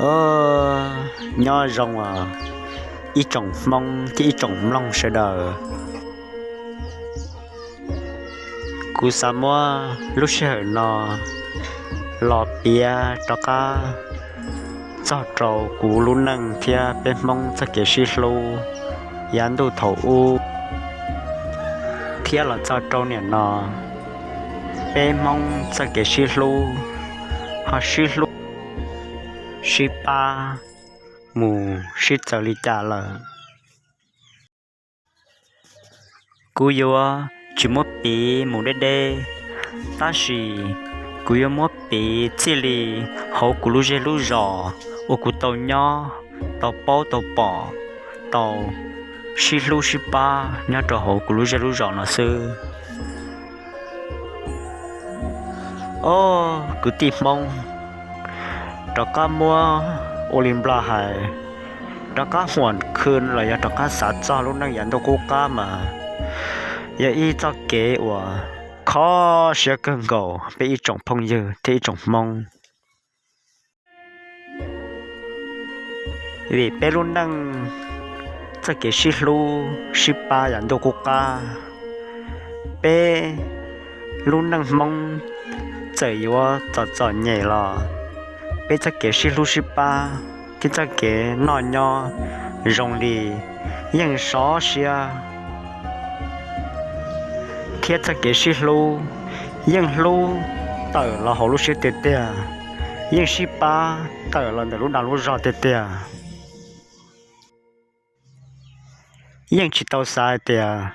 Os, nyob zoo os ib tsoom Hmoob thiab ib tsoom mloog sawv daws. Kuv xav muab lub sij hawm no los piav rov qab txog rau kuv lub neej thiab peb Hmoob txoj kev sib hlub yav ntuj thaum ub thiab los txog rau niam no, peb Hmoob txoj kev sib hlub ho sib hlub sib pab mus sib txawv li cas lawm. Kuv yuav tsis muab piv mus deb deb, tab sis kuv yuav muab piv txij li hauv kuv lub zej lub zos uas kuv tau nyob, tau paub, tau pom, tau sib hlub sib pab nyob rau hauv kuv lub zej lub zos no xwb. Os, kwv tij Hmoob, rov qab muab ua li Nplog hais, rov qab huam khw los yog rov qab xav txog lub neej yav ntuj qub qab mas yog ib txoj kev uas kho siab kawg nkaus peb ib tsoom phooj ywg thiab ib tsoom Hmoob. Vim peb lub neej txoj kev sib hlub sib pab yav ntuj qub qab, peb lub neej Hmoob txawm yuav txom txom nyem los peb txoj kev sib hlub sib pab thiab txoj kev noj nyob zoo li yeej sov siab, thiab txoj kev sib hlub yeej hlub tawm los hauv lub siab tiag tiag, yeej sib pab tawm los ntawm lub dag lub zog tiag tiag. Yeej tsis tau xav hais tias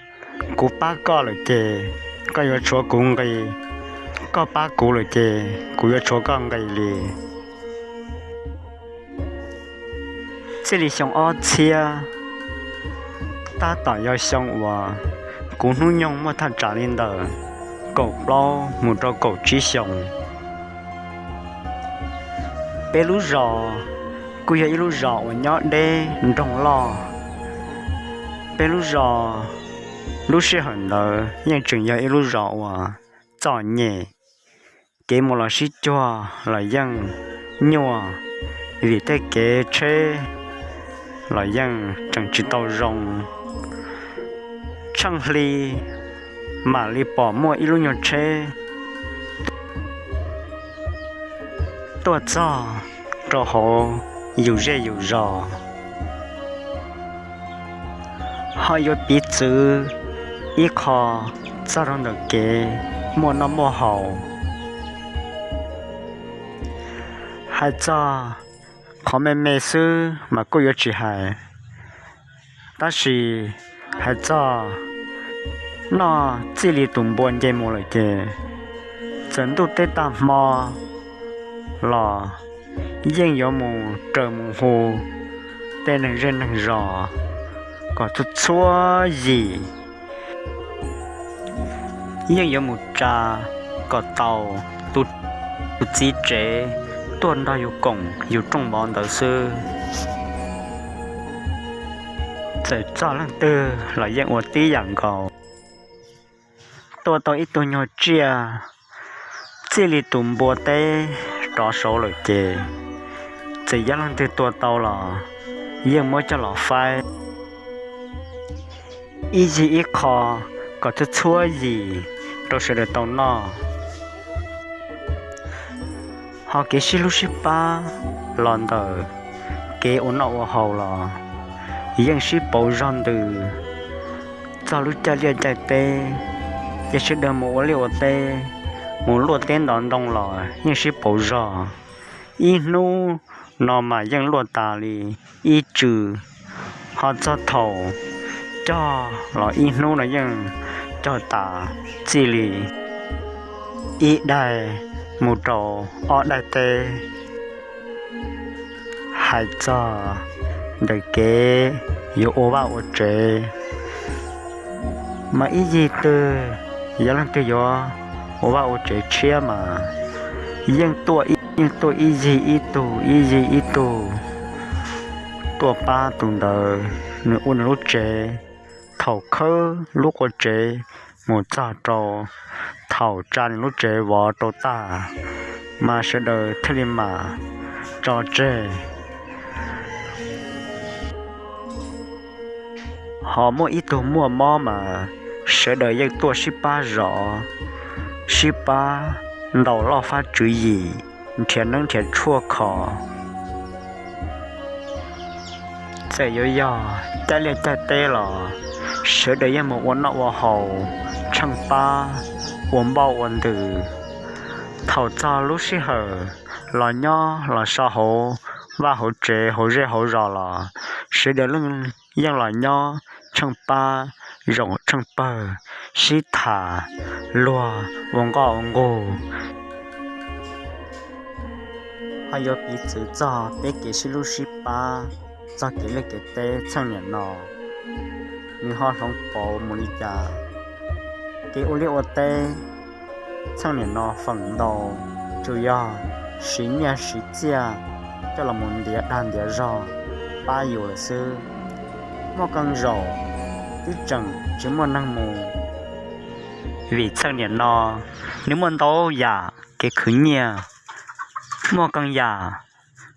kuv pab koj lawm ces koj yuav tshuav kuv nqi, koj pab kuv lawm ces kuv yuav tshuav koj nqi li. Txij li xyoo ob txhiab tab tom yog xyoo uas kuv hnub nyoog muaj thaj tsam li ntawm kaum plaub mus rau kaum tsib xyoos. Peb lub zos kuj yog ib lub zos uas nyob deb nroog loj. Peb lub zos lub sij hawm ntawd yeej tseem yog ib lub zos uas txom nyem, kev mus los sib cuag los yeej nyuaj, vim tej kev tsheb los yeej tseem tsis tau zoo. Tsheej hli mam li pom muaj ib lub nyuag tsheb tuaj txog rau hauv yus zej yus zos, ho yuav piv txwv ib qho txog rau ntawm kev muaj noj muaj haus. Hais txog qhov me me xwb mas kuj yuav tsis hais, tab sis hais txog noj txij li tus npua nce mus lawm ces txawm ntuj teb tag hmo los yeej yuav mus raws mus hu tej neeg zej neeg zos kom txhua txhua yim, yeej yuav mus tsa kom tau tus txiv tsev tuaj nrog yus koom yus rooj vov ntawd xwb. Txawm txog leej twg los yeej ua tib yam nkaus. Tua tau ib tug nyuag tsiaj txij li tus npua teb rov saud lawm ces txawm yog leej twg tua tau los yeej muab coj los faib ib yig ib qho kom txhua txhua yim rau sawv daws tau noj. Ho kev sib hlub sib pab los ntawm kev ua noj ua haus los yeej sib pauv zog ntws. Txog lub caij liaj caij teb ces sawv daws mus ua liaj ua teb, mus luaj teb ntov ntoo los yeej sib pauv zog. Ib hnub no mas yeej luaj tas li ib tsw, ho txog thaum cog los ib hnub no yeej cog tas txij li ib daig mus rau ob daig teb. Hais txog ntawm kev yuav ua vaj ua tsev mas ib yig twg yog leej twg yuav ua vaj ua tsev tshiab mas yeej tuaj ib, yeej tuaj ib yig ib tug, ib yig ib tug tuaj pab tus ntawd nws ua nws lub tsev. Thaum khawb lub qua tsev mus txog rau thaum tsa nws lub tsev vov rau tag mas sawv daws thiaj li mam tso tseg. Ho muaj ib tug muaj mob mas sawv daws yeej tuaj sib pab zov, sib pab ntaus loj fab tswv yim, nrhiav neeb nrhiav tshuaj kho. Txawm yuav yog caij liaj caij teb los sawv daws yeej mus ua noj ua haus, tsheej pab, ua npauj ua ntws. Thaum txog lub sij hawm los nyob los so hauv vaj hauv tsev hauv zej hauv zos los sawv daws yeej los nyob tsheej pab, zoo tsheej pawg, sib tham, luag ua nkoj ua nqug. Ho yuav piv txwv txog peb kev sib hlub sib pab txog kev liaj kev teb txheej niam no, nws ho hloov pauv mus li cas. Kev ua liaj ua teb txheej niam no feem ntau tsuas yog siv nyiaj siv txiaj coj los mus ntiav dag ntiav zog pab yus lawm xwb. Muaj qee zaum twb tseem tsis muaj neeg mus, vim txheej niam no nws muaj ntau yam kev khwv nyiaj. Muaj qee yam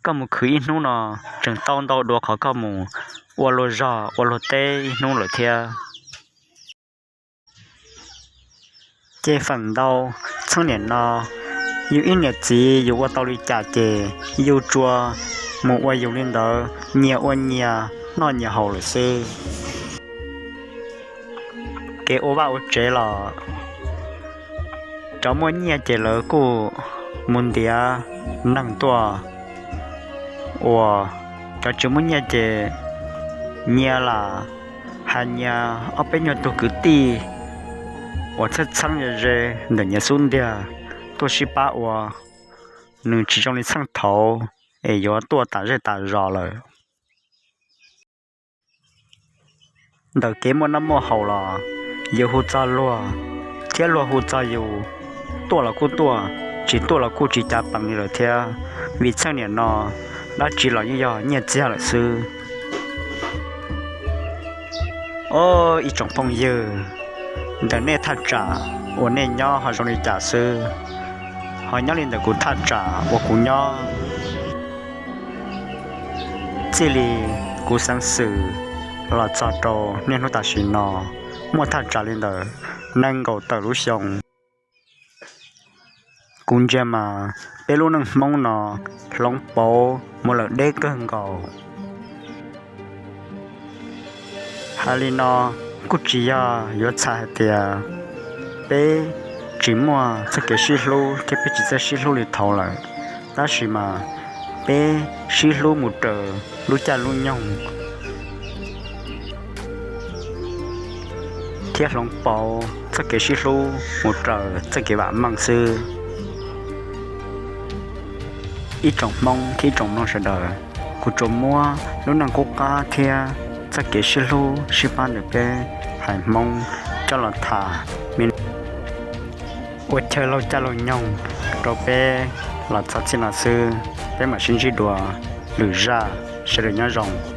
koj mus khwv ib hnub no tseem tau ntau dua qhov koj mus ua luag zog ua luag teb ib hnub lawm thiab. Ces feem ntau txheej niam no yus ib niam txiv yus ua tau li cas ces yus tsuas mus ua yus li ntawd, nyias ua nyias, noj nyias haus lawm xwb. Kev ua vaj ua tsev los cov muaj nyiaj ces lawv kuj mus ntiav neeg tuaj ua, cov tsis muaj nyiaj ces nyias lam hais nyias ob peb nyuag tug kwv tij uas txheeb txheeb ze ze ntawm nyias xub ntiag tuaj sib pab ua, nws tsis zoo li txheej thaud es yuav tuaj tas zej tas zos lawm. Ntawm kev muaj noj muaj haus los yus hu txog luag thiab luag hu txog yus, tuaj los kuj tuaj, tsis tuaj los kuj tsis cas pees li lawm thiab, vim txheej niam no dab tsi los yeej yog nyiaj txiag lawm xwb. Ob ib tsoom phooj ywg, ntawm nej thaj tsam uas nej nyob ho zoo li cas xwb, ho nyob li ntawm kuv thaj tsam uas kuv nyob, txij li kuv xeev xwm los txog rau niaj hnub tam sim no muaj thaj tsam li ntawm nees nkaum tawm lub xyoo. Kuv ntsia mas peb lub neej Hmoob no hloov pauv mus lawm deb kawg nkaus. Hais li no kuj tsis yog yuav txhais hais tias peb tsis muaj txoj kev sib hlub thiab peb tsis txawj sib hlub li thaud lawm, tab sis mas peb sib hlub mus raws lub caij lub nyoog thiab hloov pauv txoj kev sib hlub mus raws txoj kev vam meej xwb. Ib tsoom Hmoob thiab ib tsoom mloog sawv daws, kuv tsuas muab lub neej qub qab thiab txoj kev sib hlub sib pab ntawm peb haiv Hmoob coj los tham me ua chaw laug caij laug nyoog rau peb los txog txij no xwb. Peb mam sib ntsib dua lwm zaj, sawv daws nyob zoo.